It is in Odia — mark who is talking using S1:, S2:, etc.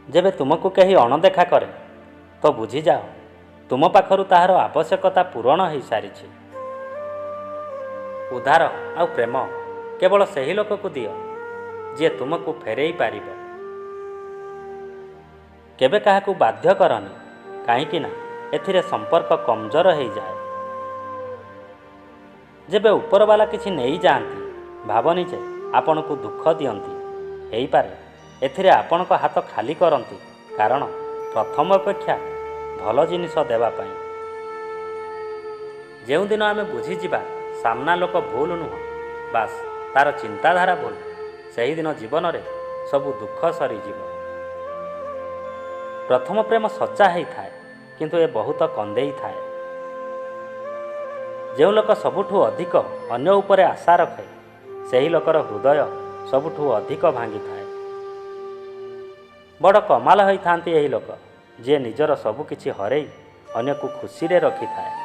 S1: ଯେବେ ତୁମକୁ କେହି ଅଣଦେଖା କରେ ତ ବୁଝିଯାଅ ତୁମ ପାଖରୁ ତାହାର ଆବଶ୍ୟକତା ପୂରଣ ହୋଇସାରିଛି। ଉଧାର ଆଉ ପ୍ରେମ କେବଳ ସେହି ଲୋକକୁ ଦିଅ ଯିଏ ତୁମକୁ ଫେରେଇ ପାରିବ। କେବେ କାହାକୁ ବାଧ୍ୟ କରନି, କାହିଁକି ନା ଏଥିରେ ସମ୍ପର୍କ କମଜୋର ହେଇଯାଏ। ଯେବେ ଉପରବାଲା କିଛି ନେଇଯାଆନ୍ତି, ଭାବନି ଯେ ଆପଣଙ୍କୁ ଦୁଃଖ ଦିଅନ୍ତି, ହେଇପାରେ ଏଥିରେ ଆପଣଙ୍କ ହାତ ଖାଲି କରନ୍ତି, କାରଣ ପ୍ରଥମ ଅପେକ୍ଷା ଭଲ ଜିନିଷ ଦେବା ପାଇଁ। ଯେଉଁଦିନ ଆମେ ବୁଝିଯିବା ସାମ୍ନା ଲୋକ ଭୁଲ ନୁହଁ, ବାସ୍ ତାର ଚିନ୍ତାଧାରା ଭୁଲ, ସେହିଦିନ ଜୀବନରେ ସବୁ ଦୁଃଖ ସରିଯିବ। ପ୍ରଥମ ପ୍ରେମ ସଚ୍ଚା ହେଇଥାଏ, କିନ୍ତୁ ଏ ବହୁତ କନ୍ଦେଇଥାଏ। ଯେଉଁ ଲୋକ ସବୁଠୁ ଅଧିକ ଅନ୍ୟ ଉପରେ ଆଶା ରଖେ, ସେହି ଲୋକର ହୃଦୟ ସବୁଠୁ ଅଧିକ ଭାଙ୍ଗିଥାଏ। ବଡ଼ କମାଲ ହୋଇଥାନ୍ତି ଏହି ଲୋକ, ଯିଏ ନିଜର ସବୁକିଛି ହରେଇ ଅନ୍ୟକୁ ଖୁସିରେ ରଖିଥାଏ।